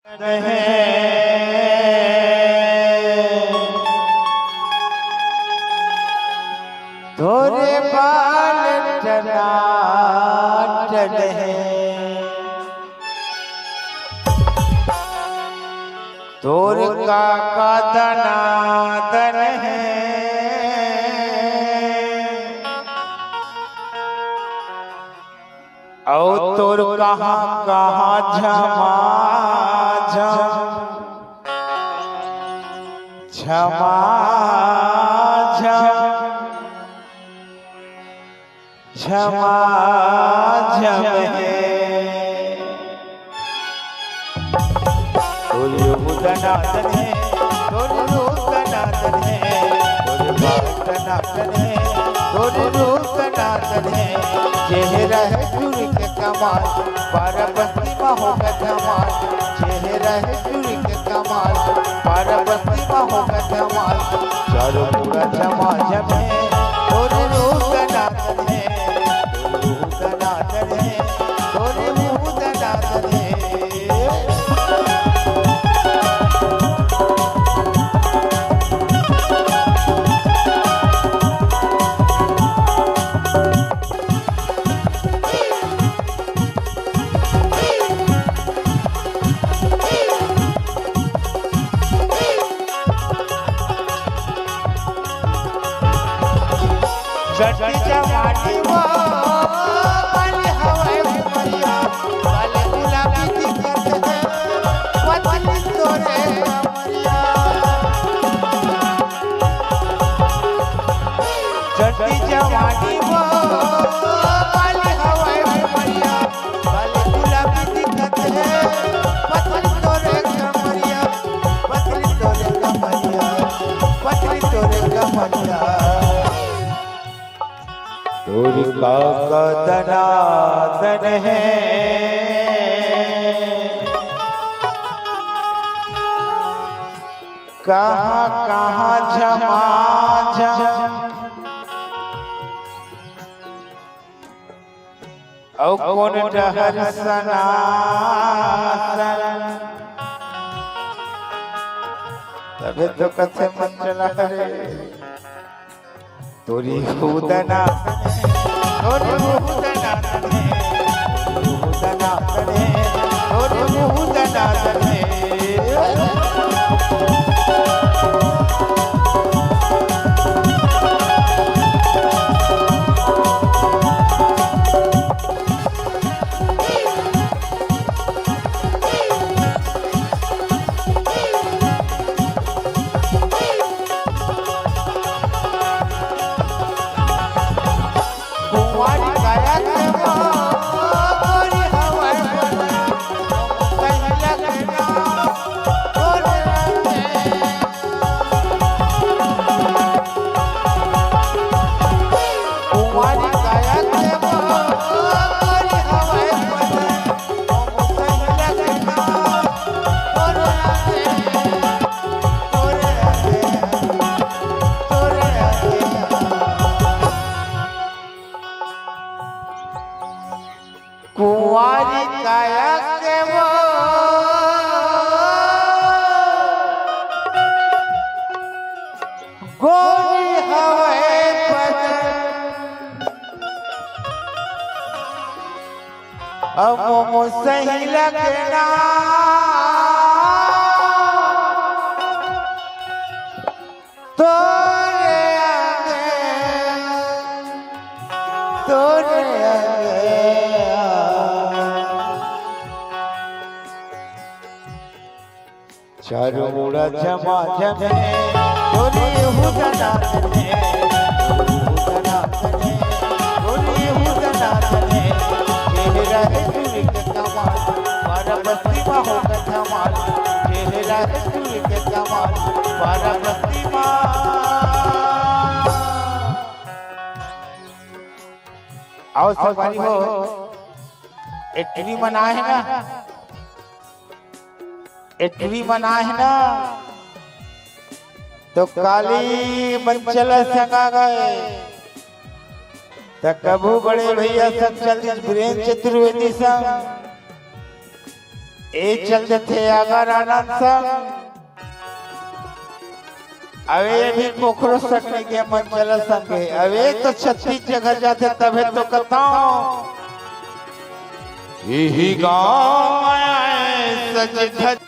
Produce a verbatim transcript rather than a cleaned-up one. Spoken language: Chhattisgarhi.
हे, तोरे बाल टनाटन हे, तोर काका दनादन हे। अउ तोर कहाँ कहाँ झमाझम, झमाझम, झमाझम हे। तोर रूप दनादन हे, तोर रूप दनादन हे, तोर बाल टनाटन हे, तोर रूप दनादन हे। चेहरा हे चूड़ी के कमाल, बारा बस्ती मा होगे धमाल। चेहरा हे चूड़ी के कमाल, बारा बस्ती मा होगे धमाल। चारों मुड़ा झमाझम हे, तोर रूप दनादन हे, तोर रूप दनादन हे, तोर रूप दनादन हे। चढ़ती जवानी वो बन हवै उमरिया, काले गुलाबी दिखत हे पतली तोरे कमरिया। चढ़ती जवानी वो बन हवै उमरिया, काले गुलाबी दिखत हे पतली तोरे कमरिया, पतली तोरे कमरिया, पतली तोरे कमरिया। तोर काका दनादन हे, कहाँ कहाँ झमाझम, अउ कोन डहर सनासन। तभे तो कथे मन चला रे। तोर रूप दनादन हे, तोर रूप दनादन हे, तोर रूप दनादन हे, तोर रूप दनादन हे। कुंवारी काया के वो गोरी हवै, कहिया के ना तोरे रंगे। कुंवारी काया के वो गोरी हवै, कहिया के ना तोरे रंगे, तोरे रंगे, तोरे रंगे। कुंवारी काया के वो गोरी हवै बदन, अब मोमो सही लगना तोरे आगे, तोरे आगे। चारों मुड़ा झमाझम हे, तोरे एहू दनादन हे, तोरे एहू दनादन हे, तोरे एहू दनादन हे। चेहरा हे चूड़ी के कमाल, बारा बस्ती मा होगे धमाल। चेहरा हे चूड़ी के कमाल, बारा बस्ती मा। आओ संगवारी हो, एक टुरी मन आए हे ना, एक टुरी मन आए हे ना, तो काली बंचल संग आ गए, त कभू बड़े भैया संग चल दिस, बीरेंद्र चतुर्वेदी संग, ए चल देथे अगर आनंद संग। अबे ये भी पोखरो सटने के मन चला संग है। अबे तो छत्तीस जगह जाथे तभे तो कताओ। यही गाँव में सज धज